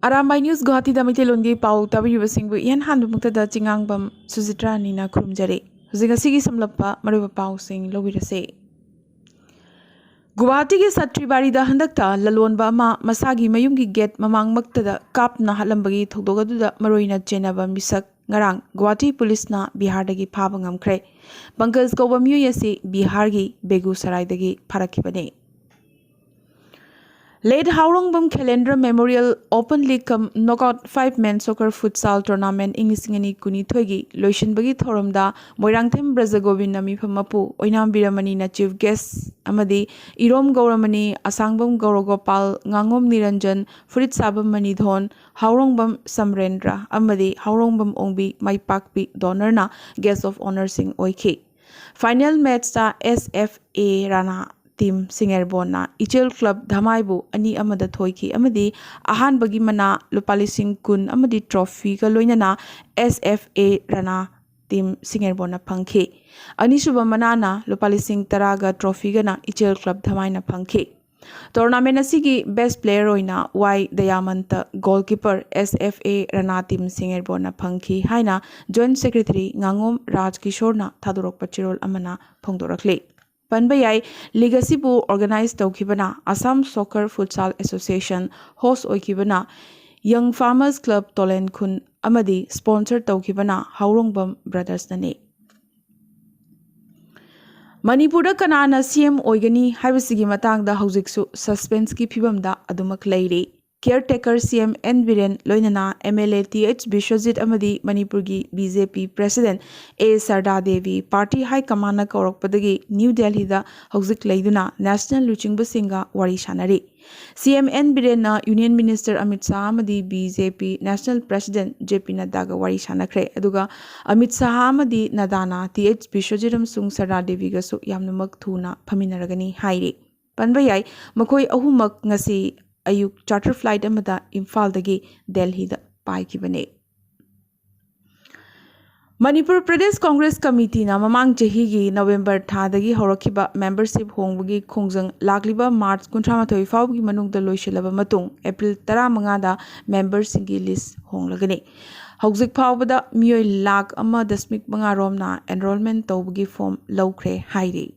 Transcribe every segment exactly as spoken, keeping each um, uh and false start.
Arambai news ꯒꯨꯋꯥꯍꯥꯇꯤꯗ ꯃꯩꯇꯩꯂꯣꯟꯒꯤ ꯄꯥꯎ ꯇꯥꯕꯤꯔꯤꯕꯁꯤꯡꯕꯨ ꯏꯍꯥꯟ ꯍꯥꯟꯕ ꯃꯛꯇꯗ ꯆꯤꯉꯥꯡꯕꯝ ꯁꯨꯖꯤꯇ꯭ꯔꯥꯅꯤꯅ ꯈꯨꯔꯨꯝꯖꯔꯤ꯫ ꯍꯧꯖꯤꯛ ꯉꯁꯤꯒꯤ ꯁꯝꯂꯞꯄ ꯃꯔꯨꯑꯣꯏꯕ ꯄꯥꯎꯁꯤꯡ ꯂꯧꯕꯤꯔꯁꯦ꯫ ꯒꯨꯋꯥꯍꯥꯇꯤꯒꯤ ꯁꯠꯇ꯭ꯔꯤꯕꯥꯔꯤꯗ ꯍꯟꯗꯛꯇ ꯂꯂꯣꯟꯕ ꯑꯃ ꯃꯁꯥꯒꯤ ꯃꯌꯨꯝꯒꯤ ꯒꯦꯠ ꯃꯃꯥꯡꯃꯛꯇꯗ ꯀꯥꯞꯅ ꯍꯥꯠꯂꯝꯕꯒꯤ ꯊꯧꯗꯣꯛ ꯑꯗꯨꯗ ꯃꯔꯨꯑꯣꯏꯅ ꯆꯦꯟꯅꯕ ꯃꯤꯁꯛ ꯉꯔꯥꯡ ꯒꯨꯋꯥꯍꯥꯇꯤ ꯄꯨꯂꯤꯁꯅ ꯕꯤꯍꯥꯔꯗꯒꯤ ꯐꯥꯕ ꯉꯝꯈ꯭ꯔꯦ꯫ ꯄꯪꯀꯖ ꯀꯧꯕ ꯃꯤꯑꯣꯏ ꯑꯁꯤ ꯕꯤꯍꯥꯔꯒꯤ ꯕꯦꯒꯨꯁꯔꯥꯏꯗꯒꯤ ꯐꯥꯔꯛꯈꯤꯕꯅꯤ꯫ Late Haorongbam Khelendra memorial open league cum knockout five men soccer futsal tournament ꯏꯪ ꯂꯤꯁꯤꯡ ꯑꯅꯤ ꯀꯨꯟꯅꯤꯊꯣꯏꯒꯤ ꯂꯣꯏꯁꯤꯟꯕꯒꯤ ꯊꯧꯔꯝꯗ ꯃꯣꯏꯔꯥꯡꯊꯦꯝ ꯕ꯭ꯔꯖꯒꯣꯕꯤꯟꯗ ꯃꯤꯐꯝ ꯃꯄꯨ ꯑꯣꯏꯅꯥꯝ ꯕꯤꯔꯃꯅꯤꯅ ꯆꯤꯐ ꯒꯦꯁ ꯑꯃꯗꯤ ꯏꯔꯣꯝ ꯒꯧꯔꯃꯅꯤ, ꯑꯁꯥꯡꯕꯝ ꯒꯧꯔꯒꯣꯄꯥꯜ, ꯉꯥꯉꯣꯝ ꯅꯤꯔꯟꯖꯟ, ꯐꯨꯔꯤꯠ ꯁꯥꯕꯝ ꯃꯅꯤꯙꯣꯟ, ꯍꯥꯎꯔꯣꯡꯕꯝ ꯁꯝꯔꯦꯟꯗ꯭ꯔ ꯑꯃꯗꯤ ꯍꯥꯎꯔꯣꯡꯕꯝ ꯑꯣꯡꯕꯤ ꯃꯥꯏꯄꯥꯛꯄꯤ ꯗꯣꯅꯔꯅ ꯒꯦꯁ ꯑꯣꯐ ꯑꯣꯅꯔꯁꯤꯡ ꯑꯣꯏꯈꯤ꯫ Final ꯃꯦꯠꯆꯇ S F A Rana team ꯁꯤꯡꯉꯦꯔꯕꯣꯟꯅ ꯏꯆꯦꯜ ꯀ꯭ꯂꯕ ꯙꯃꯥꯏꯕꯨ ꯑꯅꯤ ꯑꯃꯗ ꯊꯣꯏꯈꯤ ꯑꯃꯗꯤ ꯑꯍꯥꯟꯕꯒꯤ ꯃꯅꯥ ꯂꯨꯄꯥ ꯂꯤꯁꯤꯡ ꯀꯨꯟ ꯑꯃꯗꯤ ꯇ꯭ꯔꯣꯐꯤꯒ ꯂꯣꯏꯅꯅ ꯑꯦꯁ ꯑꯦꯐ ꯑꯦ ꯔꯥꯅꯥ ꯇꯤꯝ ꯁꯤꯡꯉꯦꯔꯕꯣꯟꯅ ꯐꯪꯈꯤ꯫ ꯑꯅꯤꯁꯨꯕ ꯃꯅꯥꯅ ꯂꯨꯄꯥ ꯂꯤꯁꯤꯡ ꯇꯔꯥꯒ ꯇ꯭ꯔꯣꯐꯤꯒꯅ ꯏꯆꯦꯜ ꯀ꯭ꯂꯕ ꯙꯃꯥꯏꯅ ꯐꯪꯈꯤ꯫ ꯇꯣꯔꯅꯥꯃꯦꯟ ꯑꯁꯤꯒꯤ ꯕꯦꯁ ꯄ꯭ꯂꯦꯌꯔ ꯑꯣꯏꯅ ꯋꯥꯏ ꯗꯌꯥꯃꯟꯇ, goalkeeper S F A Rana team ꯁꯤꯡꯉꯦꯔꯕꯣꯟꯅ ꯐꯪꯈꯤ ꯍꯥꯏꯅ ꯖꯣꯏꯟꯠ ꯁꯦꯀ꯭ꯔꯦꯇꯔꯤ ꯉꯥꯉꯣꯝ ꯔꯥꯖ ꯀꯤꯁꯣꯔꯅ ꯊꯥꯗꯣꯔꯛꯄ ꯆꯦꯔꯣꯜ ꯑꯃꯅ ꯐꯣꯡꯗꯣꯔꯛꯂꯤ꯫ ꯄꯟꯕ ꯌꯥꯏ, ꯂꯤꯒ ꯑꯁꯤꯕꯨ ꯑꯣꯔꯒꯅꯥꯏꯖ ꯇꯧꯈꯤꯕꯅ Assam soccer futsal association, host ꯑꯣꯏꯈꯤꯕꯅ ꯌꯪ ꯐꯥꯔꯃꯔꯁ ꯀ꯭ꯂꯕ ꯇꯣꯂꯦꯟ ꯈꯨꯟ ꯑꯃꯗꯤ ꯁ꯭ꯄꯣꯟꯁꯔ ꯇꯧꯈꯤꯕꯅ ꯍꯥꯎꯔꯣꯡꯕꯝ ꯕ꯭ꯔꯗꯔꯁꯅꯅꯤ꯫ ꯃꯅꯤꯄꯨꯔꯗ ꯀꯅꯥꯅ ꯁꯤ ꯑꯦꯝ ꯑꯣꯏꯒꯅꯤ ꯍꯥꯏꯕꯁꯤꯒꯤ ꯃꯇꯥꯡꯗ ꯍꯧꯖꯤꯛꯁꯨ ꯁꯁꯄꯦꯟꯁꯀꯤ ꯐꯤꯕꯝꯗ ꯑꯗꯨꯃꯛ ꯂꯩꯔꯤ꯫ ꯀꯤꯌꯔ ꯇꯦꯀꯔ ꯁꯤ ꯑꯦꯝ ꯑꯦꯟ ꯕꯤꯔꯦꯟ ꯂꯣꯏꯅꯅ M L A T H Biswajit ꯑꯃꯗꯤ ꯃꯅꯤꯄꯨꯔꯒꯤ B J P president A Sarda Devi party ꯍꯥꯏ ꯀꯃꯥꯟꯅ ꯀꯧꯔꯛꯄꯗꯒꯤ ꯅ꯭ꯌꯨ ꯗꯦꯜꯍꯤꯗ ꯍꯧꯖꯤꯛ ꯂꯩꯗꯨꯅ ꯅꯦꯁꯅꯦꯜ ꯂꯨꯆꯤꯡꯕꯁꯤꯡꯒ ꯋꯥꯔꯤ ꯁꯥꯟꯅꯔꯤ꯫ ꯁꯤ ꯑꯦꯝ ꯑꯦꯟ ꯕꯤꯔꯦꯟꯅ ꯌꯨꯅꯤꯌꯟ ꯃꯤꯅꯤꯁꯇꯔ ꯑꯃꯤꯠ ꯁꯥꯍ ꯑꯃꯗꯤ B J P national president J P ꯅꯗ꯭ꯗꯥꯒ ꯋꯥꯔꯤ ꯁꯥꯟꯅꯈ꯭ꯔꯦ꯫ ꯑꯗꯨꯒ ꯑꯃꯤꯠ ꯁꯥꯍ ꯑꯃꯗꯤ ꯅꯗ꯭ꯗꯥꯅ ꯇꯤ ꯑꯩꯆ ꯕꯤꯁ꯭ꯋꯖꯤꯠ ꯑꯃꯁꯨꯡ ꯁꯔꯗꯥ ꯗꯦꯕꯤꯒꯁꯨ ꯌꯥꯝꯅꯃꯛ ꯊꯨꯅ ꯐꯝꯃꯤꯟꯅꯔꯒꯅꯤ ꯍꯥꯏꯔꯤ꯫ ꯄꯟꯕ ꯌꯥꯏ, ꯃꯈꯣꯏ ꯑꯍꯨꯝꯃꯛ ꯉꯁꯤ ꯑꯌꯨꯛ ꯆꯥꯔꯇꯔ ꯐ꯭ꯂꯥꯏꯠ ꯑꯃꯗ ꯏꯝꯐꯥꯜꯗꯒꯤ ꯗꯦꯜꯍꯤꯗ ꯄꯥꯏꯈꯤꯕꯅꯤ꯫ ꯃꯅꯤꯄꯨꯔ ꯄ꯭ꯔꯗꯦꯁ ꯀꯣꯡꯒ꯭ꯔꯦꯁ ꯀꯃꯤꯇꯤꯅ ꯃꯃꯥꯡ ꯆꯍꯤꯒꯤ ꯅꯕꯦꯝꯕꯔ ꯊꯥꯗꯒꯤ ꯍꯧꯔꯛꯈꯤꯕ ꯃꯦꯝꯕꯔꯁꯤꯞ ꯍꯣꯡꯕꯒꯤ ꯈꯣꯡꯖꯪ ꯂꯥꯛꯂꯤꯕ ꯃꯥꯔꯆ ꯀꯨꯟꯊ꯭ꯔꯥ ꯃꯥꯊꯣꯏ ꯐꯥꯎꯕꯒꯤ ꯃꯅꯨꯡꯗ ꯂꯣꯏꯁꯤꯜꯂꯕ ꯃꯇꯨꯡ, ꯑꯦꯄ꯭ꯔꯤꯜ ꯇꯔꯥꯃꯉꯥꯗ ꯃꯦꯝꯕꯔꯁꯤꯡꯒꯤ ꯂꯤꯁ ꯍꯣꯡꯂꯒꯅꯤ꯫ ꯍꯧꯖꯤꯛ ꯐꯥꯎꯕꯗ ꯃꯤꯑꯣꯏ ꯂꯥꯈ ꯑꯃ ꯗꯁꯃꯤꯛ ꯃꯉꯥ ꯔꯣꯝꯅ ꯑꯦꯟꯔꯣꯜꯃꯦꯟ ꯇꯧꯕꯒꯤ ꯐꯣꯔꯝ ꯂꯧꯈ꯭ꯔꯦ ꯍꯥꯏꯔꯤ꯫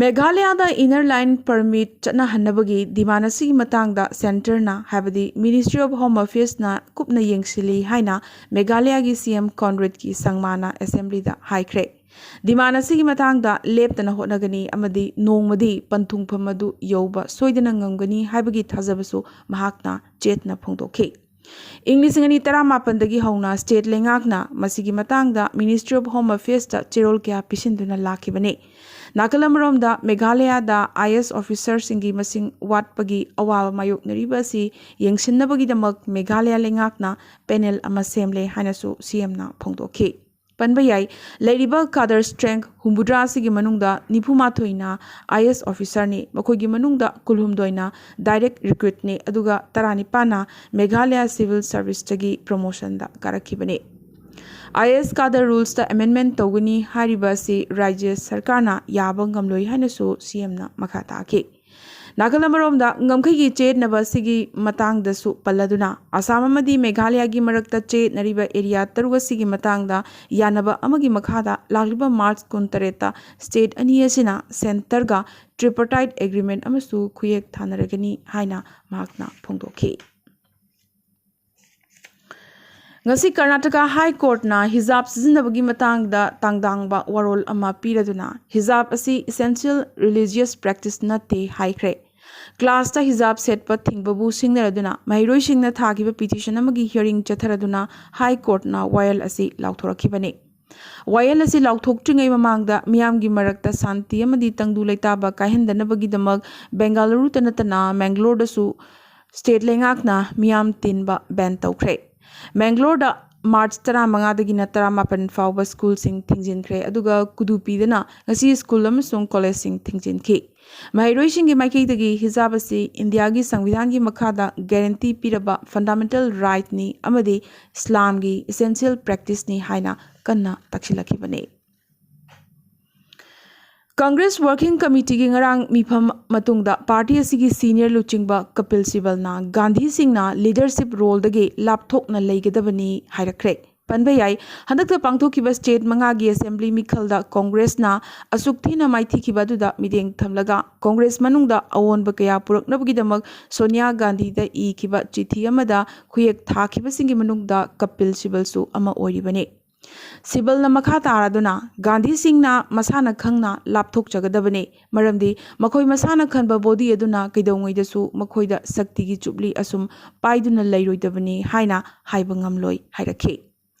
ꯃꯦꯘꯥꯂꯌꯥꯗ ꯏꯅꯔ ꯂꯥꯏꯟ ꯄꯔꯃꯤꯠ ꯆꯠꯅꯍꯟꯅꯕꯒꯤ ꯗꯤꯃꯥꯟ ꯑꯁꯤꯒꯤ ꯃꯇꯥꯡꯗ ꯁꯦꯟꯇꯔꯅ, ꯍꯥꯏꯕꯗꯤ Ministry of Home Affairesꯅ ꯀꯨꯞꯅ ꯌꯦꯡꯁꯤꯜꯂꯤ ꯍꯥꯏꯅ ꯃꯦꯘꯥꯂꯌꯥꯒꯤ ꯁꯤ ꯑꯦꯝ ꯀꯣꯟꯔꯦꯗ ꯀꯦ ꯁꯪꯃꯥꯅ ꯑꯦꯁꯦꯝꯕ꯭ꯂꯤꯗ ꯍꯥꯏꯈ꯭ꯔꯦ꯫ ꯗꯤꯃꯥꯟ ꯑꯁꯤꯒꯤ ꯃꯇꯥꯡꯗ ꯂꯦꯞꯇꯅ ꯍꯣꯠꯅꯒꯅꯤ ꯑꯃꯗꯤ ꯅꯣꯡꯃꯗꯤ ꯄꯟꯊꯨꯡꯐꯝ ꯑꯗꯨ ꯌꯧꯕ ꯁꯣꯏꯗꯅ ꯉꯝꯒꯅꯤ ꯍꯥꯏꯕꯒꯤ ꯊꯥꯖꯕꯁꯨ ꯃꯍꯥꯛꯅ ꯆꯦꯠꯅ ꯐꯣꯡꯗꯣꯛꯈꯤ꯫ ꯏꯪ ꯂꯤꯁꯤꯡ ꯑꯅꯤ ꯇꯔꯥꯃꯥꯄꯟꯗꯒꯤ ꯍꯧꯅ ꯁ꯭ꯇꯦꯠ ꯂꯩꯉꯥꯛꯅ ꯃꯁꯤꯒꯤ ꯃꯇꯥꯡꯗ Ministry of Home Affairesꯇ ꯆꯦꯔꯣꯜ ꯀꯌꯥ ꯄꯤꯁꯤꯟꯗꯨꯅ ꯂꯥꯛꯈꯤꯕꯅꯤ꯫ ꯅꯥꯀꯜ ꯑꯃꯔꯣꯝꯗ, ꯃꯦꯘꯥꯂꯌꯥꯗ ꯑꯥꯏ ꯑꯦ ꯑꯦꯁ ꯑꯣꯐꯤꯁꯔꯁꯤꯡꯒꯤ ꯃꯁꯤꯡ ꯋꯥꯠꯄꯒꯤ ꯑꯋꯥꯕ ꯃꯥꯌꯣꯛꯅꯔꯤꯕ ꯑꯁꯤ ꯌꯦꯡꯁꯤꯟꯅꯕꯒꯤꯗꯃꯛ ꯃꯦꯘꯥꯂꯌꯥ ꯂꯩꯉꯥꯛꯅ ꯄꯦꯅꯦꯜ ꯑꯃ ꯁꯦꯝꯂꯦ ꯍꯥꯏꯅꯁꯨ ꯁꯤ ꯑꯦꯝꯅ ꯐꯣꯡꯗꯣꯛꯈꯤ꯫ ꯄꯟꯕ ꯌꯥꯏ, ꯂꯩꯔꯤꯕ ꯀꯥꯗꯔ ꯁ꯭ꯇ꯭ꯔꯦꯡ ꯍꯨꯝꯐꯨꯇꯔꯥ ꯑꯁꯤꯒꯤ ꯃꯅꯨꯡꯗ ꯅꯤꯐꯨꯃꯥꯊꯣꯏꯅ ꯑꯥꯏ ꯑꯦ ꯑꯦꯁ ꯑꯣꯐꯤꯁꯔꯅꯤ, ꯃꯈꯣꯏꯒꯤ ꯃꯅꯨꯡꯗ ꯀꯨꯟꯍꯨꯝꯗꯣꯏꯅ ꯗꯥꯏꯔꯦꯛ ꯔꯤꯀ꯭ꯔꯨꯠꯅꯤ, ꯑꯗꯨꯒ ꯇꯔꯥꯅꯤꯄꯥꯟꯅ ꯃꯦꯘꯥꯂꯌꯥ ꯁꯤꯚꯤꯜ ꯁꯔꯚꯤꯁꯇꯒꯤ ꯄ꯭ꯔꯣꯃꯣꯁꯟꯗ ꯀꯥꯔꯛꯈꯤꯕꯅꯤ꯫ ꯑꯥꯏ ꯑꯦ ꯑꯦꯁ ꯀꯥꯗꯔ ꯔꯨꯜꯁꯇ ꯑꯦꯃꯦꯟꯗꯃꯦꯟꯠ ꯇꯧꯒꯅꯤ ꯍꯥꯏꯔꯤꯕ ꯑꯁꯤ ꯔꯥꯖ꯭ꯌ ꯁꯔꯀꯥꯔꯅ ꯌꯥꯕ ꯉꯝꯂꯣꯏ ꯍꯥꯏꯅꯁꯨ ꯁꯤ ꯑꯦꯝꯅ ꯃꯈꯥ ꯇꯥꯈꯤ꯫ ꯅꯥꯀꯜ ꯑꯃꯔꯣꯝꯗ, ꯉꯝꯈꯩꯒꯤ ꯆꯌꯦꯠꯅꯕ ꯑꯁꯤꯒꯤ ꯃꯇꯥꯡꯗꯁꯨ ꯄꯜꯂꯗꯨꯅ, ꯑꯁꯥꯝ ꯑꯃꯗꯤ ꯃꯦꯘꯥꯂꯌꯥꯒꯤ ꯃꯔꯛꯇ ꯆꯌꯦꯠꯅꯔꯤꯕ ꯑꯦꯔꯤꯌꯥ ꯇꯔꯨꯛ ꯑꯁꯤꯒꯤ ꯃꯇꯥꯡꯗ ꯌꯥꯅꯕ ꯑꯃꯒꯤ ꯃꯈꯥꯗ ꯂꯥꯛꯂꯤꯕ ꯃꯥꯔꯆ ꯀꯨꯟꯇꯔꯦꯠꯇ ꯁ꯭ꯇꯦꯠ ꯑꯅꯤ ꯑꯁꯤꯅ ꯁꯦꯟꯇꯔꯒ ꯇ꯭ꯔꯤꯄꯥꯔꯇꯥꯏꯠ ꯑꯦꯒ꯭ꯔꯤꯃꯦꯟꯠ ꯑꯃꯁꯨ ꯈꯨꯌꯦꯛ ꯊꯥꯅꯔꯒꯅꯤ ꯍꯥꯏꯅ ꯃꯍꯥꯛꯅ ꯐꯣꯡꯗꯣꯛꯈꯤ꯫ ꯉꯁꯤ ꯀꯔꯅꯥꯇꯀꯥ ꯍꯥꯏ ꯀꯣꯔꯠꯅ ꯍꯤꯖꯥꯕ ꯁꯤꯖꯤꯟꯅꯕꯒꯤ ꯃꯇꯥꯡꯗ ꯇꯥꯡꯗꯥꯡꯕ ꯋꯥꯔꯣꯜ ꯑꯃ ꯄꯤꯔꯗꯨꯅ, ꯍꯤꯖꯥꯕ ꯑꯁꯤ essential religious practice ꯅꯠꯇꯦ ꯍꯥꯏꯈ꯭ꯔꯦ꯫ ꯀ꯭ꯂꯥꯁꯇ ꯍꯤꯖꯥꯕ ꯁꯦꯠꯄ ꯊꯤꯡꯕꯕꯨ ꯁꯤꯡꯅꯔꯗꯨꯅ ꯃꯍꯩꯔꯣꯏꯁꯤꯡꯅ ꯊꯥꯈꯤꯕ ꯄꯤꯇꯤꯁꯟ ꯑꯃꯒꯤ ꯍꯤꯌꯔꯤꯡ ꯆꯠꯊꯔꯗꯨꯅ ꯍꯥꯏ ꯀꯣꯔꯠꯅ ꯋꯥꯌꯦꯜ ꯑꯁꯤ ꯂꯥꯎꯊꯣꯔꯛꯈꯤꯕꯅꯤ꯫ ꯋꯥꯌꯦꯜ ꯑꯁꯤ ꯂꯥꯎꯊꯣꯛꯇ꯭ꯔꯤꯉꯩ ꯃꯃꯥꯡꯗ ꯃꯤꯌꯥꯝꯒꯤ ꯃꯔꯛꯇ ꯁꯥꯟꯇꯤ ꯑꯃꯗꯤ ꯇꯪꯗꯨ ꯂꯩꯇꯥꯕ ꯀꯥꯏꯍꯟꯗꯅꯕꯒꯤꯗꯃꯛ ꯕꯦꯡꯒꯥꯂꯨꯔꯨꯇ ꯅꯠꯇꯅ ꯃꯦꯡꯒꯂꯣꯔꯗꯁꯨ ꯁ꯭ꯇꯦꯠ ꯂꯩꯉꯥꯛꯅ ꯃꯤꯌꯥꯝ ꯇꯤꯟꯕ ꯕꯦꯟ ꯇꯧꯈ꯭ꯔꯦ꯫ ꯃꯦꯡꯒꯂꯣꯔꯗ ꯃꯥꯔꯆ ꯇꯔꯥꯃꯉꯥꯗꯒꯤꯅ ꯇꯔꯥꯃꯥꯄꯟ ꯐꯥꯎꯕ ꯁ꯭ꯀꯨꯜꯁꯤꯡ ꯊꯤꯡꯖꯤꯟꯈ꯭ꯔꯦ, ꯑꯗꯨꯒ ꯀꯨꯗꯨꯄꯤꯗꯅ ꯉꯁꯤ ꯁ꯭ꯀꯨꯜ ꯑꯃꯁꯨꯡ ꯀꯣꯂꯦꯖꯁꯤꯡ ꯊꯤꯡꯖꯤꯟꯈꯤ꯫ ꯃꯍꯩꯔꯣꯏꯁꯤꯡꯒꯤ ꯃꯥꯏꯀꯩꯗꯒꯤ ꯍꯤꯖꯥꯕ ꯑꯁꯤ ꯏꯟꯗꯤꯌꯥꯒꯤ ꯁꯪꯕꯤꯙꯥꯟꯒꯤ ꯃꯈꯥꯗ ꯒꯦꯔꯦꯟꯇꯤ ꯄꯤꯔꯕ ꯐꯟꯗꯥꯃꯦꯟꯇꯦꯜ ꯔꯥꯏꯠꯅꯤ ꯑꯃꯗꯤ ꯏꯁꯂꯥꯝꯒꯤ ꯏꯁꯦꯟꯁꯤꯌꯦꯜ ꯄ꯭ꯔꯦꯛꯇꯤꯁꯅꯤ ꯍꯥꯏꯅ ꯀꯟꯅ ꯇꯛꯁꯤꯜꯂꯛꯈꯤꯕꯅꯤ꯫ ꯀꯪꯒ꯭ꯔꯦꯁ ꯋꯥꯔꯀꯤꯡ ꯀꯃꯤꯇꯤꯒꯤ ꯉꯔꯥꯡ ꯃꯤꯐꯝ ꯃꯇꯨꯡꯗ ꯄꯥꯔꯇꯤ ꯑꯁꯤꯒꯤ ꯁꯤꯅꯤꯌꯔ ꯂꯨꯆꯤꯡꯕ ꯀꯄꯤꯜ ꯁꯤꯕꯜꯅ ꯒꯥꯟꯙꯤꯁꯤꯡꯅ ꯂꯤꯗꯔꯁꯤꯞ ꯔꯣꯜꯗꯒꯤ ꯂꯥꯞꯊꯣꯛꯅ ꯂꯩꯒꯗꯕꯅꯤ ꯍꯥꯏꯔꯛꯈ꯭ꯔꯦ꯫ ꯄꯟꯕ ꯌꯥꯏ, ꯍꯟꯗꯛꯇ ꯄꯥꯡꯊꯣꯛꯈꯤꯕ ꯁ꯭ꯇꯦꯠ ꯃꯉꯥꯒꯤ ꯑꯁꯦꯝꯕ꯭ꯂꯤ ꯃꯤꯈꯜꯗ ꯀꯪꯒ꯭ꯔꯦꯁꯅ ꯑꯁꯨꯛ ꯊꯤꯅ ꯃꯥꯏꯊꯤꯈꯤꯕ ꯑꯗꯨꯗ ꯃꯤꯠꯌꯦꯡ ꯊꯝꯂꯒ ꯀꯪꯒ꯭ꯔꯦꯁ ꯃꯅꯨꯡꯗ ꯑꯑꯣꯟꯕ ꯀꯌꯥ ꯄꯨꯔꯛꯅꯕꯒꯤꯗꯃꯛ ꯁꯣꯅꯤꯌꯥ ꯒꯥꯟꯙꯤꯗ ꯏꯈꯤꯕ ꯆꯤꯊꯤ ꯑꯃꯗ ꯈꯨꯌꯦꯛ ꯊꯥꯈꯤꯕꯁꯤꯡꯒꯤ ꯃꯅꯨꯡꯗ ꯀꯄꯤꯜ ꯁꯤꯕꯜꯁꯨ ꯑꯃ ꯑꯣꯏꯔꯤꯕꯅꯤ꯫ ꯁꯤꯕꯜꯅ ꯃꯈꯥ ꯇꯥꯔꯗꯨꯅ, ꯒꯥꯟꯙꯤꯁꯤꯡꯅ ꯃꯁꯥꯅ ꯈꯪꯅ ꯂꯥꯞꯊꯣꯛꯆꯒꯗꯕꯅꯤ, ꯃꯔꯝꯗꯤ ꯃꯈꯣꯏ ꯃꯁꯥꯅ ꯈꯟꯕ ꯕꯣꯗꯤ ꯑꯗꯨꯅ ꯀꯩꯗꯧꯉꯩꯗꯁꯨ ꯃꯈꯣꯏꯗ ꯁꯛꯇꯤꯒꯤ ꯆꯨꯞꯂꯤ ꯑꯁꯨꯝ ꯄꯥꯏꯗꯨꯅ ꯂꯩꯔꯣꯏꯗꯕꯅꯤ ꯍꯥꯏꯅ ꯍꯥꯏꯕ ꯉꯝꯂꯣꯏ ꯍꯥꯏꯔꯛꯈꯤ꯫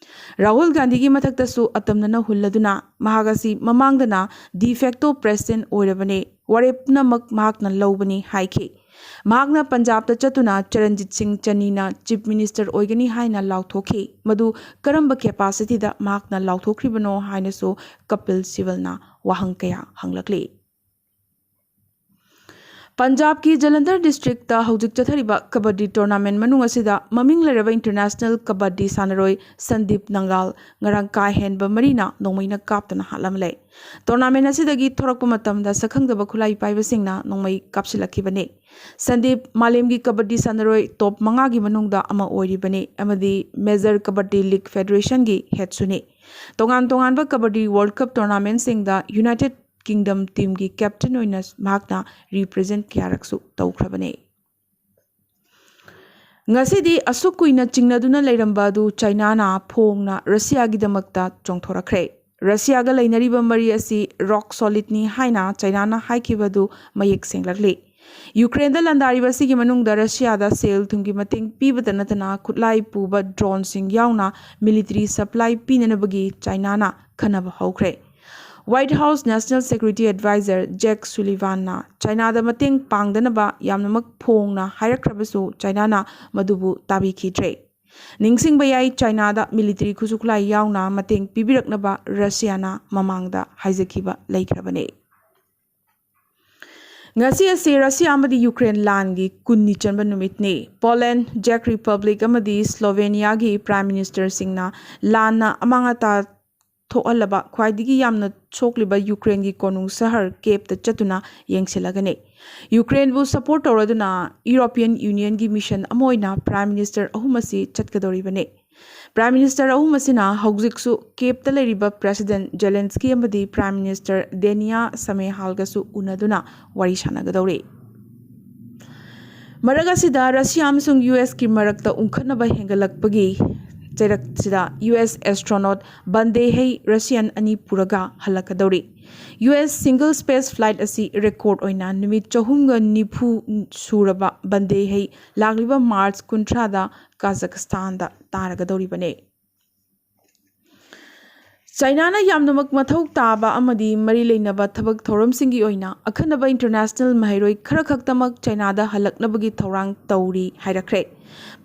ꯔꯥꯍꯨꯜ ꯒꯥꯟꯙꯤꯒꯤ ꯃꯊꯛꯇꯁꯨ ꯑꯇꯝꯅꯅ ꯍꯨꯜꯂꯗꯨꯅ ꯃꯍꯥꯛ ꯑꯁꯤ ꯃꯃꯥꯡꯗꯅ de facto president ꯑꯣꯏꯔꯕꯅꯤ꯫ ꯋꯥꯔꯦꯞ ꯄꯨꯝꯅꯃꯛ ꯃꯍꯥꯛꯅ ꯂꯧꯕꯅꯤ ꯍꯥꯏꯈꯤ꯫ ꯃꯍꯥꯛꯅ ꯄꯟꯖꯥꯕꯇ ꯆꯠꯇꯨꯅ ꯆꯔꯟꯖꯤꯠ ꯁꯤꯡ ꯆꯅꯤꯅ ꯆꯤꯐ ꯃꯤꯅꯤꯁꯇꯔ ꯑꯣꯏꯒꯅꯤ ꯍꯥꯏꯅ ꯂꯥꯎꯊꯣꯛꯈꯤ꯫ ꯃꯗꯨ ꯀꯔꯝꯕ ꯀꯦꯄꯥꯁꯤꯇꯤꯗ ꯃꯍꯥꯛꯅ ꯂꯥꯎꯊꯣꯛꯈ꯭ꯔꯤꯕꯅꯣ ꯍꯥꯏꯅꯁꯨ ꯀꯄꯤꯜ ꯁꯤꯕꯜꯅ ꯋꯥꯍꯪ ꯀꯌꯥ ꯍꯪꯂꯛꯂꯤ꯫ ꯄꯟꯖꯥꯕꯀꯤ ꯖꯂꯟꯙꯔ ꯗꯤꯁꯇ꯭ꯔꯤꯛꯇ ꯍꯧꯖꯤꯛ ꯆꯠꯊꯔꯤꯕ ꯀꯕꯗꯗꯤ ꯇꯣꯔꯅꯥꯃꯦꯟ ꯃꯅꯨꯡ ꯑꯁꯤꯗ ꯃꯃꯤꯡ ꯂꯩꯔꯕ ꯏꯟꯇꯔꯅꯦꯁꯅꯦꯜ ꯀꯕꯗꯗꯤ ꯁꯥꯟꯅꯔꯣꯏ ꯁꯟꯗꯤꯞ ꯅꯪꯒꯥꯜ ꯉꯔꯥꯡ ꯀꯥ ꯍꯦꯟꯕ ꯃꯔꯤꯅ ꯅꯣꯡꯃꯩꯅ ꯀꯥꯞꯇꯨꯅ ꯍꯥꯠꯂꯝꯂꯦ꯫ ꯇꯣꯔꯅꯥꯃꯦꯟ ꯑꯁꯤꯗꯒꯤ ꯊꯣꯔꯛꯄ ꯃꯇꯝꯗ ꯁꯛꯈꯪꯗꯕ ꯈꯨꯠꯂꯥꯏ ꯄꯥꯏꯕꯁꯤꯡꯅ ꯅꯣꯡꯃꯩ ꯀꯥꯞꯁꯤꯜꯂꯛꯈꯤꯕꯅꯤ꯫ ꯁꯟꯗꯤꯞ ꯃꯥꯂꯦꯝꯒꯤ ꯀꯕꯗꯗꯤ ꯁꯥꯟꯅꯔꯣꯏ ꯇꯣꯞ ꯃꯉꯥꯒꯤ ꯃꯅꯨꯡꯗ ꯑꯃ ꯑꯣꯏꯔꯤꯕꯅꯤ ꯑꯃꯗꯤ ꯃꯦꯖꯔ ꯀꯕꯗꯗꯤ ꯂꯤꯒ ꯐꯦꯗꯔꯦꯁꯟꯒꯤ ꯍꯦꯗꯁꯨꯅꯤ꯫ ꯇꯣꯉꯥꯟ ꯇꯣꯉꯥꯟꯕ ꯀꯕꯗꯗꯤ ꯋꯥꯔꯜ ꯀꯞ ꯇꯣꯔꯅꯥꯃꯦꯟꯁꯤꯡꯗ ꯌꯨꯅꯥꯏꯇꯦꯗ ꯀꯤꯡꯗꯝ ꯇꯤꯝꯒꯤ ꯀꯦꯞꯇꯦꯟ ꯑꯣꯏꯅ ꯃꯍꯥꯛꯅ ꯔꯤꯄ꯭ꯔꯖꯦꯟꯠ ꯀꯌꯥꯔꯛꯁꯨ ꯇꯧꯈ꯭ꯔꯕꯅꯤ꯫ ꯉꯁꯤꯗꯤ ꯑꯁꯨꯛ ꯀꯨꯏꯅ ꯆꯤꯡꯅꯗꯨꯅ ꯂꯩꯔꯝꯕ ꯑꯗꯨ ꯆꯥꯏꯅꯥꯅ ꯐꯣꯡꯅ ꯔꯁꯤꯌꯥꯒꯤꯗꯃꯛꯇ ꯆꯣꯡꯊꯣꯔꯛꯈ꯭ꯔꯦ꯫ ꯔꯁꯤꯌꯥꯒ ꯂꯩꯅꯔꯤꯕ ꯃꯔꯤ ꯑꯁꯤ ꯔꯣꯛ ꯁꯣꯂꯤꯗꯅꯤ ꯍꯥꯏꯅ ꯆꯥꯏꯅꯥꯅ ꯍꯥꯏꯈꯤꯕ ꯑꯗꯨ ꯃꯌꯦꯛ ꯁꯦꯡꯂꯛꯂꯤ꯫ ꯌꯨꯀ꯭ꯔꯦꯟꯗ ꯂꯥꯟꯗꯥꯔꯤꯕ ꯑꯁꯤꯒꯤ ꯃꯅꯨꯡꯗ ꯔꯁꯤꯌꯥꯗ ꯁꯦꯜ ꯊꯨꯝꯒꯤ ꯃꯇꯦꯡ ꯄꯤꯕꯇ ꯅꯠꯇꯅ ꯈꯨꯠꯂꯥꯏ ꯄꯨꯕ ꯗ꯭ꯔꯣꯟꯁꯤꯡ ꯌꯥꯎꯅ ꯃꯤꯂꯤꯇꯔꯤ ꯁꯄ꯭ꯂꯥꯏ ꯄꯤꯅꯅꯕꯒꯤ ꯆꯥꯏꯅꯥꯅ ꯈꯟꯅꯕ ꯍꯧꯈ꯭ꯔꯦ꯫ White House national security adviser Jake ꯁꯨꯂꯤꯚꯥꯟꯅ ꯆꯥꯏꯅꯥꯗ ꯃꯇꯦꯡ ꯄꯥꯡꯗꯅꯕ ꯌꯥꯝꯅꯃꯛ ꯐꯣꯡꯅ ꯍꯥꯏꯔꯛꯈ꯭ꯔꯕꯁꯨ ꯆꯥꯏꯅꯥꯅ ꯃꯗꯨꯕꯨ ꯇꯥꯕꯤꯈꯤꯗ꯭ꯔꯦ꯫ ꯅꯤꯡꯁꯤꯡꯕ ꯌꯥꯏ, ꯆꯥꯏꯅꯥꯗ ꯃꯤꯂꯤꯇꯔꯤ ꯈꯨꯠꯁꯨ ꯈꯨꯠꯂꯥꯏ ꯌꯥꯎꯅ ꯃꯇꯦꯡ ꯄꯤꯕꯤꯔꯛꯅꯕ ꯔꯁꯤꯌꯥꯅ ꯃꯃꯥꯡꯗ ꯍꯥꯏꯖꯈꯤꯕ ꯂꯩꯈ꯭ꯔꯕꯅꯤ꯫ ꯉꯁꯤ ꯑꯁꯤ ꯔꯁꯤꯌꯥ ꯑꯃꯗꯤ ꯌꯨꯀ꯭ꯔꯦꯟ ꯂꯥꯟꯒꯤ ꯀꯨꯟꯅꯤ ꯆꯟꯕ ꯅꯨꯃꯤꯠꯅꯤ꯫ ꯄꯣꯂꯦꯟ, ꯖꯦꯛ ꯔꯤꯄꯕ꯭ꯂꯤꯛ ꯑꯃꯗꯤ ꯁ꯭ꯂꯣꯚꯦꯅꯤꯌꯥꯒꯤ ꯄ꯭ꯔꯥꯏꯝ ꯃꯤꯅꯤꯁꯇꯔꯁꯤꯡꯅ ꯂꯥꯟꯅ ꯑꯃꯥꯡ ꯑꯇꯥ ꯊꯣꯛꯍꯜꯂꯕ ꯈ꯭ꯋꯥꯏꯗꯒꯤ ꯌꯥꯝꯅ ꯁꯣꯛꯂꯤꯕ ꯌꯨꯀ꯭ꯔꯦꯟꯒꯤ ꯀꯣꯅꯨꯡ ꯁꯍꯔ ꯀꯦꯞꯇ ꯆꯠꯇꯨꯅ ꯌꯦꯡꯁꯤꯜꯂꯒꯅꯤ꯫ ꯌꯨꯀ꯭ꯔꯦꯟꯕꯨ ꯁꯄꯣꯔꯠ ꯇꯧꯔꯗꯨꯅ ꯌꯨꯔꯣꯄꯤꯌꯟ ꯌꯨꯅꯤꯌꯟꯒꯤ ꯃꯤꯁꯟ ꯑꯃ ꯑꯣꯏꯅ ꯄ꯭ꯔꯥꯏꯝ ꯃꯤꯅꯤꯁꯇꯔ ꯑꯍꯨꯝ ꯑꯁꯤ ꯆꯠꯀꯗꯧꯔꯤꯕꯅꯤ꯫ ꯄ꯭ꯔꯥꯏꯝ ꯃꯤꯅꯤꯁꯇꯔ ꯑꯍꯨꯝ ꯑꯁꯤꯅ ꯍꯧꯖꯤꯛꯁꯨ ꯀꯦꯞꯇ ꯂꯩꯔꯤꯕ ꯄ꯭ꯔꯦꯁꯤꯗꯦꯟꯠ ꯖꯦꯂꯦꯟꯁꯀꯤ ꯑꯃꯗꯤ ꯄ꯭ꯔꯥꯏꯝ ꯃꯤꯅꯤꯁꯇꯔ ꯗꯦꯅꯤꯌꯥ ꯁꯃꯦꯍꯥꯜꯒꯁꯨ ꯎꯅꯗꯨꯅ ꯋꯥꯔꯤ ꯁꯥꯟꯅꯒꯗꯧꯔꯤ꯫ ꯃꯔꯛ ꯑꯁꯤꯗ ꯔꯁꯤꯌꯥ ꯑꯃꯁꯨꯡ ꯌꯨ ꯑꯦꯁꯀꯤ ꯃꯔꯛꯇ ꯎꯪꯈꯠꯅꯕ ꯍꯦꯟꯒꯠꯂꯛꯄꯒꯤ ꯆꯩꯔꯛꯁꯤꯗ ꯌꯨ ꯑꯦꯁ ꯑꯦꯁꯇ꯭ꯔꯣꯅꯣꯠ ꯕꯟꯗꯦꯍꯩ ꯔꯁꯤꯌꯥꯟ ꯑꯅꯤ ꯄꯨꯔꯒ ꯍꯜꯂꯛꯀꯗꯧꯔꯤ꯫ U S single space flight ꯑꯁꯤ ꯔꯦꯀꯣꯔꯗ ꯑꯣꯏꯅ ꯅꯨꯃꯤꯠ ꯆꯍꯨꯝꯒ ꯅꯤꯐꯨ ꯁꯨꯔꯕ ꯕꯟꯗꯦꯍꯩ ꯂꯥꯛꯂꯤꯕ ꯃꯥꯔꯆ ꯀꯨꯟꯊ꯭ꯔꯥꯗ ꯀꯥꯖꯥꯈꯁꯇꯥꯟꯗ ꯇꯥꯔꯒꯗꯧꯔꯤꯕꯅꯤ꯫ ꯆꯥꯏꯅꯥꯅ ꯌꯥꯝꯅꯃꯛ ꯃꯊꯧ ꯇꯥꯕ ꯑꯃꯗꯤ ꯃꯔꯤ ꯂꯩꯅꯕ ꯊꯕꯛ ꯊꯧꯔꯝꯁꯤꯡꯒꯤ ꯑꯣꯏꯅ ꯑꯈꯟꯅꯕ ꯏꯟꯇꯔꯅꯦꯁꯅꯦꯜ ꯃꯍꯩꯔꯣꯏ ꯈꯔ ꯈꯛꯇꯃꯛ ꯆꯥꯏꯅꯥꯗ ꯍꯜꯂꯛꯅꯕꯒꯤ ꯊꯧꯔꯥꯡ ꯇꯧꯔꯤ ꯍꯥꯏꯔꯛꯈ꯭ꯔꯦ꯫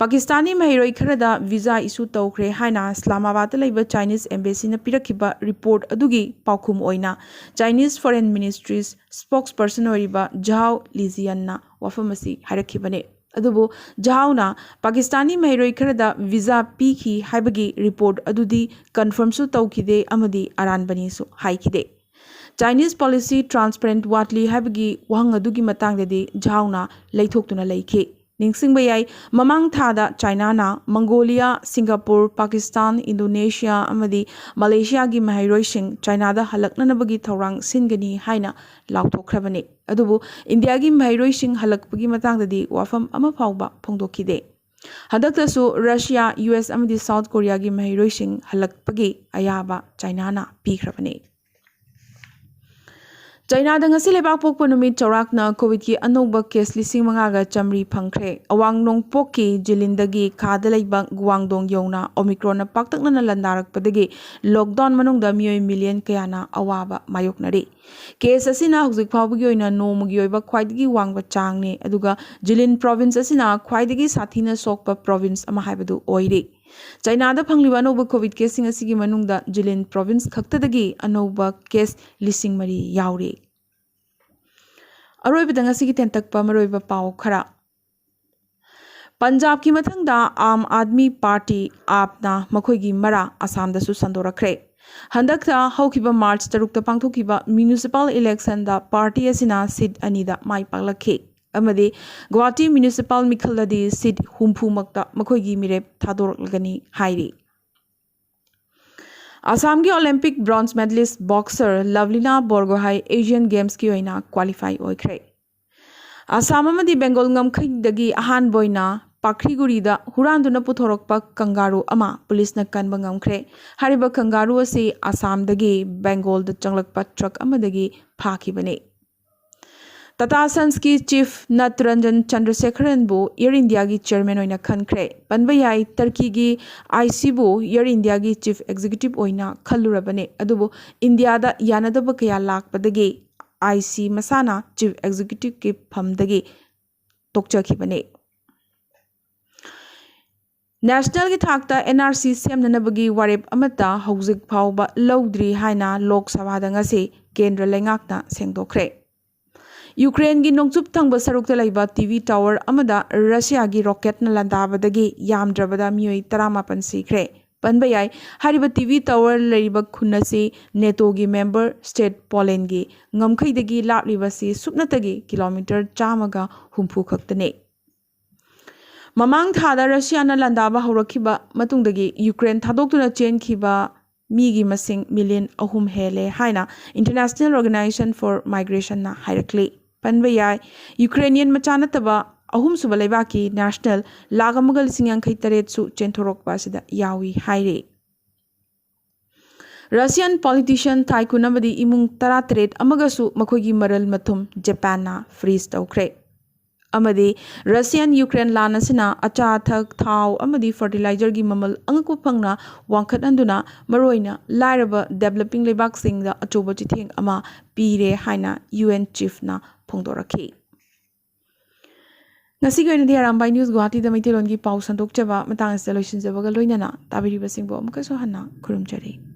ꯄꯥꯀꯤꯁꯇꯥꯅꯤ ꯃꯍꯩꯔꯣꯏ ꯈꯔꯗ ꯚꯤꯖꯥ ꯏꯁꯨ ꯇꯧꯈ꯭ꯔꯦ ꯍꯥꯏꯅ ꯏꯁꯂꯥꯃꯥꯕꯥꯗꯇ ꯂꯩꯕ ꯆꯥꯏꯅꯤꯁ ꯑꯦꯝꯕꯦꯁꯤꯅ ꯄꯤꯔꯛꯈꯤꯕ ꯔꯤꯄꯣꯔꯠ ꯑꯗꯨꯒꯤ ꯄꯥꯎꯈꯨꯝ ꯑꯣꯏꯅ ꯆꯥꯏꯅꯤꯁ ꯐꯣꯔꯦꯟ ꯃꯤꯅꯤꯁꯇ꯭ꯔꯤꯁ ꯁ꯭ꯄꯣꯛꯁꯄꯔꯁꯟ ꯑꯣꯏꯔꯤꯕ ꯖꯥꯎ ꯂꯤꯖꯤꯌꯟꯅ ꯋꯥꯐꯝ ꯑꯁꯤ ꯍꯥꯏꯔꯛꯈꯤꯕꯅꯤ꯫ ꯑꯗꯨꯕꯨ ꯖꯥꯎꯅ ꯄꯥꯀꯤꯁꯇꯥꯅꯤ ꯃꯍꯩꯔꯣꯏ ꯈꯔꯗ ꯚꯤꯖꯥ ꯄꯤꯈꯤ ꯍꯥꯏꯕꯒꯤ ꯔꯤꯄꯣꯔꯠ ꯑꯗꯨꯗꯤ ꯀꯟꯐꯔꯝꯁꯨ ꯇꯧꯈꯤꯗꯦ ꯑꯃꯗꯤ ꯑꯔꯥꯟꯕꯅꯤꯁꯨ ꯍꯥꯏꯈꯤꯗꯦ꯫ ꯆꯥꯏꯅꯤꯁ ꯄꯣꯂꯤꯁꯤ ꯇ꯭ꯔꯥꯟꯁꯄꯔꯦꯟꯠ ꯋꯥꯠꯂꯤ ꯍꯥꯏꯕꯒꯤ ꯋꯥꯍꯪ ꯑꯗꯨꯒꯤ ꯃꯇꯥꯡꯗꯗꯤ ꯖꯥꯎꯅ ꯂꯩꯊꯣꯛꯇꯨꯅ ꯂꯩꯈꯤ꯫ ꯅꯤꯡꯁꯤꯡꯕ ꯌꯥꯏ, ꯃꯃꯥꯡ ꯊꯥꯗ ꯆꯥꯏꯅꯥꯅ ꯃꯪꯒꯣꯂꯤꯌꯥ, ꯁꯤꯡꯒꯥꯄꯨꯔ, ꯄꯥꯀꯤꯁꯇꯥꯟ, ꯏꯟꯗꯣꯅꯦꯁꯤꯌꯥ ꯑꯃꯗꯤ ꯃꯂꯦꯁꯤꯌꯥꯒꯤ ꯃꯍꯩꯔꯣꯏꯁꯤꯡ ꯆꯥꯏꯅꯥꯗ ꯍꯜꯂꯛꯅꯅꯕꯒꯤ ꯊꯧꯔꯥꯡ ꯁꯤꯟꯒꯅꯤ ꯍꯥꯏꯅ ꯂꯥꯎꯊꯣꯛꯈ꯭ꯔꯕꯅꯤ꯫ ꯑꯗꯨꯕꯨ ꯏꯟꯗꯤꯌꯥꯒꯤ ꯃꯍꯩꯔꯣꯏꯁꯤꯡ ꯍꯜꯂꯛꯄꯒꯤ ꯃꯇꯥꯡꯗꯗꯤ ꯋꯥꯐꯝ ꯑꯃ ꯐꯥꯎꯕ ꯐꯣꯡꯗꯣꯛꯈꯤꯗꯦ꯫ ꯍꯟꯗꯛꯇꯁꯨ ꯔꯁꯤꯌꯥ, ꯌꯨ ꯑꯦꯁ ꯑꯃꯗꯤ ꯁꯥꯎꯠ ꯀꯣꯔꯤꯌꯥꯒꯤ ꯃꯍꯩꯔꯣꯏꯁꯤꯡ ꯍꯜꯂꯛꯄꯒꯤ ꯑꯌꯥꯕ ꯆꯥꯏꯅꯥꯅ ꯄꯤꯈ꯭ꯔꯕꯅꯤ꯫ ꯆꯥꯏꯅꯥꯗ ꯉꯁꯤ ꯂꯩꯕꯥꯛ ꯄꯣꯛꯄ ꯅꯨꯃꯤꯠ ꯆꯥꯎꯔꯥꯛꯅ ꯀꯣꯚꯤꯗꯀꯤ ꯑꯅꯧꯕ ꯀꯦꯁ ꯂꯤꯁꯤꯡ ꯃꯉꯥꯒ ꯆꯥꯃꯔꯤ ꯐꯪꯈ꯭ꯔꯦ꯫ ꯑꯋꯥꯡ ꯅꯣꯡꯄꯣꯛꯀꯤ ꯖꯤꯂꯤꯟꯗꯒꯤ ꯈꯥꯗ ꯂꯩꯕ ꯒꯨꯋꯥꯡꯗꯣꯡ ꯌꯧꯅ ꯑꯣꯃꯤꯀ꯭ꯔꯣꯟꯅ ꯄꯥꯛꯇꯛꯅꯅ ꯂꯥꯟꯗꯥꯔꯛꯄꯗꯒꯤ ꯂꯣꯛꯗꯥꯎꯟ ꯃꯅꯨꯡꯗ ꯃꯤꯑꯣꯏ ꯃꯤꯂꯤꯌꯟ ꯀꯌꯥꯅ ꯑꯋꯥꯕ ꯃꯥꯌꯣꯛꯅꯔꯤ꯫ ꯀꯦꯁ ꯑꯁꯤꯅ ꯍꯧꯖꯤꯛ ꯐꯥꯎꯕꯒꯤ ꯑꯣꯏꯅ ꯅꯣꯡꯃꯒꯤ ꯑꯣꯏꯕ ꯈ꯭ꯋꯥꯏꯗꯒꯤ ꯋꯥꯡꯕ ꯆꯥꯡꯅꯤ, ꯑꯗꯨꯒ ꯖꯤꯂꯤꯟ ꯄ꯭ꯔꯣꯚꯤꯟꯁ ꯑꯁꯤꯅ ꯈ꯭ꯋꯥꯏꯗꯒꯤ ꯁꯥꯊꯤꯅ ꯁꯣꯛꯄ ꯄ꯭ꯔꯣꯚꯤꯟꯁ ꯑꯃ ꯍꯥꯏꯕꯗꯨ ꯑꯣꯏꯔꯤ꯫ ꯆꯥꯏꯅꯥꯗ ꯐꯪꯂꯤꯕ ꯑꯅꯧꯕ ꯀꯣꯚꯤꯗ ꯀꯦꯁꯁꯤꯡ ꯑꯁꯤꯒꯤ ꯃꯅꯨꯡꯗ ꯖꯤꯂꯤꯟ ꯄ꯭ꯔꯣꯚꯤꯟꯁ ꯈꯛꯇꯗꯒꯤ ꯑꯅꯧꯕ ꯀꯦꯁ ꯂꯤꯁꯤꯡ ꯃꯔꯤ ꯌꯥꯎꯔꯤ꯫ ꯑꯔꯣꯏꯕꯗ ꯉꯁꯤꯒꯤ ꯇꯦꯟꯇꯛꯄ ꯃꯔꯨꯑꯣꯏꯕ ꯄꯥꯎ ꯈꯔ꯫ ꯄꯟꯖꯥꯕꯀꯤ ꯃꯊꯪꯗ ꯑꯥꯝ ꯑꯥꯗꯃꯤ ꯄꯥꯔꯇꯤ, ꯑꯥꯞꯅ, ꯃꯈꯣꯏꯒꯤ ꯃꯔꯥ ꯑꯁꯥꯝꯗꯁꯨ ꯁꯟꯗꯣꯔꯛꯈ꯭ꯔꯦ꯫ ꯍꯟꯗꯛꯇ ꯍꯧꯈꯤꯕ ꯃꯥꯔꯆ ꯇꯔꯨꯛꯇ ꯄꯥꯡꯊꯣꯛꯈꯤꯕ ꯃ꯭ꯌꯨꯅꯤꯁꯤꯄꯥꯜ ꯏꯂꯦꯛꯁꯟꯗ ꯄꯥꯔꯇꯤ ꯑꯁꯤꯅ ꯁꯤꯠ ꯑꯅꯤꯗ ꯃꯥꯏ ꯄꯥꯛꯂꯛꯈꯤ ꯑꯃꯗꯤ ꯒꯨꯋꯥꯍꯥꯇꯤ ꯃ꯭ꯌꯨꯅꯤꯁꯤꯄꯥꯜ ꯃꯤꯈꯜꯗꯗꯤ ꯁꯤꯠ ꯍꯨꯝꯐꯨꯃꯛꯇ ꯃꯈꯣꯏꯒꯤ ꯃꯤꯔꯦꯞ ꯊꯥꯗꯣꯔꯛꯂꯒꯅꯤ ꯍꯥꯏꯔꯤ꯫ ꯑꯁꯥꯝꯒꯤ Olympic bronze medalist boxer Lovlina Borgohain Asian ꯒꯦꯝꯁꯀꯤ ꯑꯣꯏꯅ ꯀ꯭ꯋꯥꯂꯤꯐꯥꯏ ꯑꯣꯏꯈ꯭ꯔꯦ꯫ ꯑꯁꯥꯝ ꯑꯃꯗꯤ ꯕꯦꯡꯒꯣꯜ ꯉꯝꯈꯩꯗꯒꯤ ꯑꯍꯥꯟꯕ ꯑꯣꯏꯅ ꯄꯥꯈ꯭ꯔꯤꯒꯨꯔꯤꯗ ꯍꯨꯔꯥꯟꯗꯨꯅ ꯄꯨꯊꯣꯔꯛꯄ ꯀꯪꯒꯥꯔꯨ ꯑꯃ ꯄꯨꯂꯤꯁꯅ ꯀꯟꯕ ꯉꯝꯈ꯭ꯔꯦ꯫ ꯍꯥꯏꯔꯤꯕ ꯀꯪꯒꯥꯔꯨ ꯑꯁꯤ ꯑꯁꯥꯝꯗꯒꯤ ꯕꯦꯡꯒꯣꯜꯗ ꯆꯪꯂꯛꯄ ꯇ꯭ꯔꯛ ꯑꯃꯗꯒꯤ ꯐꯥꯈꯤꯕꯅꯤ꯫ ꯇꯥꯇꯥ ꯁꯟꯁꯀꯤ ꯆꯤꯐ ꯅꯠꯔꯟꯖꯟ ꯆꯟꯗ꯭ꯔꯁꯦꯈꯔꯟꯕꯨ ꯑꯦꯌꯔ ꯏꯟꯗꯤꯌꯥꯒꯤ ꯆꯦꯌꯔꯃꯦꯟ ꯑꯣꯏꯅ ꯈꯟꯈ꯭ꯔꯦ꯫ ꯄꯟꯕ ꯌꯥꯏ, ꯇꯔꯀꯤꯒꯤ ꯑꯥꯏꯁꯤꯕꯨ ꯑꯦꯌꯔ ꯏꯟꯗꯤꯌꯥꯒꯤ ꯆꯤꯐ ꯑꯦꯛꯖꯤꯀ꯭ꯌꯨꯇꯤꯚ ꯑꯣꯏꯅ ꯈꯜꯂꯨꯔꯕꯅꯤ, ꯑꯗꯨꯕꯨ ꯏꯟꯗꯤꯌꯥꯗ ꯌꯥꯅꯗꯕ ꯀꯌꯥ ꯂꯥꯛꯄꯗꯒꯤ ꯑꯥꯏꯁꯤ ꯃꯁꯥꯅ ꯆꯤꯐ ꯑꯦꯛꯖꯤꯀ꯭ꯌꯨꯇꯤꯚꯀꯤ ꯐꯝꯗꯒꯤ ꯇꯣꯛꯆꯈꯤꯕꯅꯤ꯫ ꯅꯦꯁꯅꯦꯜꯒꯤ ꯊꯥꯛꯇ ꯑꯦꯟ ꯑꯥꯔ ꯁꯤ ꯁꯦꯝꯅꯅꯕꯒꯤ ꯋꯥꯔꯦꯞ ꯑꯃꯠꯇ ꯍꯧꯖꯤꯛ ꯐꯥꯎꯕ ꯂꯧꯗ꯭ꯔꯤ ꯍꯥꯏꯅ ꯂꯣꯛ ꯁꯚꯥꯗ ꯉꯁꯤ ꯀꯦꯟꯗ꯭ꯔ ꯂꯩꯉꯥꯛꯅ ꯁꯦꯡꯗꯣꯛꯈ꯭ꯔꯦ꯫ ꯌꯨꯀ꯭ꯔꯦꯟꯒꯤ ꯅꯣꯡꯆꯨꯞ ꯊꯪꯕ ꯁꯔꯨꯛꯇ ꯂꯩꯕ ꯇꯤ ꯚꯤ ꯇꯥꯋꯔ ꯑꯃꯗ ꯔꯁꯤꯌꯥꯒꯤ ꯔꯣꯀꯦꯠꯅ ꯂꯥꯟꯗꯥꯕꯗꯒꯤ ꯌꯥꯝꯗ꯭ꯔꯕꯗ ꯃꯤꯑꯣꯏ ꯇꯔꯥꯃꯥꯄꯟ ꯁꯤꯈ꯭ꯔꯦ꯫ ꯄꯟꯕ ꯌꯥꯏ, ꯍꯥꯏꯔꯤꯕ ꯇꯤ ꯚꯤ ꯇꯥꯋꯔ ꯂꯩꯔꯤꯕ ꯈꯨꯟ ꯑꯁꯤ ꯅꯦꯇꯣꯒꯤ ꯃꯦꯝꯕꯔ ꯁ꯭ꯇꯦꯠ ꯄꯣꯂꯦꯟꯒꯤ ꯉꯝꯈꯩꯗꯒꯤ ꯂꯥꯞꯂꯤꯕ ꯑꯁꯤ ꯁꯨꯞꯅꯇꯒꯤ ꯀꯤꯂꯣꯃꯤꯇꯔ ꯆꯥꯝꯃꯒ ꯍꯨꯝꯐꯨ ꯈꯛꯇꯅꯤ꯫ ꯃꯃꯥꯡ ꯊꯥꯗ ꯔꯁꯤꯌꯥꯅ ꯂꯥꯟꯗꯥꯕ ꯍꯧꯔꯛꯈꯤꯕ ꯃꯇꯨꯡꯗꯒꯤ ꯌꯨꯀ꯭ꯔꯦꯟ ꯊꯥꯗꯣꯛꯇꯨꯅ ꯆꯦꯟꯈꯤꯕ ꯃꯤꯒꯤ ꯃꯁꯤꯡ ꯃꯤꯂꯤꯌꯟ ꯑꯍꯨꯝ ꯍꯦꯜꯂꯦ ꯍꯥꯏꯅ International Organization for Migrationꯅ ꯍꯥꯏꯔꯛꯂꯤ꯫ ꯄꯟꯕ ꯌꯥꯏ, ꯌꯨꯀ꯭ꯔꯦꯅꯤꯌꯟ ꯃꯆꯥ ꯅꯠꯇꯕ ꯑꯍꯨꯝꯁꯨꯕ ꯂꯩꯕꯥꯛꯀꯤ ꯅꯦꯁꯅꯦꯜ ꯂꯥꯈ ꯑꯃꯒ ꯂꯤꯁꯤꯡ ꯌꯥꯡꯈꯩ ꯇꯔꯦꯠꯁꯨ ꯆꯦꯟꯊꯣꯔꯛꯄ ꯑꯁꯤꯗ ꯌꯥꯎꯏ ꯍꯥꯏꯔꯤ꯫ ꯔꯁꯤꯌꯟ ꯄꯣꯂꯤꯇꯤꯁꯤꯌꯟ, ꯇꯥꯏꯀꯨꯟ ꯑꯃꯗꯤ ꯏꯃꯨꯡ ꯇꯔꯥꯇꯔꯦꯠ ꯑꯃꯒꯁꯨ ꯃꯈꯣꯏꯒꯤ ꯃꯔꯜ ꯃꯊꯨꯝ ꯖꯄꯥꯟꯅ ꯐ꯭ꯔꯤꯖ ꯇꯧꯈ꯭ꯔꯦ꯫ ꯑꯃꯗꯤ ꯔꯁꯤꯌꯟ ꯌꯨꯀ꯭ꯔꯦꯟ ꯂꯥꯟ ꯑꯁꯤꯅ ꯑꯆꯥ ꯑꯊꯛ, ꯊꯥꯎ ꯑꯃꯗꯤ ꯐꯔꯇꯤꯂꯥꯏꯖꯔꯒꯤ ꯃꯃꯜ ꯑꯉꯛꯄ ꯐꯪꯅ ꯋꯥꯡꯈꯠꯍꯟꯗꯨꯅ ꯃꯔꯨꯑꯣꯏꯅ ꯂꯥꯏꯔꯕ ꯗꯦꯕꯂꯞꯄꯤꯡ ꯂꯩꯕꯥꯛꯁꯤꯡꯗ ꯑꯆꯧꯕ ꯆꯩꯊꯦꯡ ꯑꯃ ꯄꯤꯔꯦ ꯍꯥꯏꯅ ꯌꯨ ꯑꯦꯟ ꯆꯤꯐꯅ ꯐꯣꯡꯗꯣꯔꯛꯈꯤ꯫ ꯉꯁꯤꯒꯤ ꯑꯣꯏꯅꯗꯤ ꯑꯔꯥꯝꯕꯥꯏ ꯅ꯭ꯌꯨꯁ ꯒꯨꯋꯥꯍꯥꯇꯤꯗ ꯃꯩꯇꯩꯂꯣꯟꯒꯤ ꯄꯥꯎ ꯁꯟꯗꯣꯛꯆꯕ ꯃꯇꯥꯡ ꯑꯁꯤꯗ ꯂꯣꯏꯁꯤꯟꯖꯕꯒ ꯂꯣꯏꯅꯅ ꯇꯥꯕꯤꯔꯤꯕꯁꯤꯡꯕꯨ ꯑꯃꯨꯛꯀꯁꯨ ꯍꯟꯅ ꯈꯨꯔꯨꯝꯖꯔꯤ꯫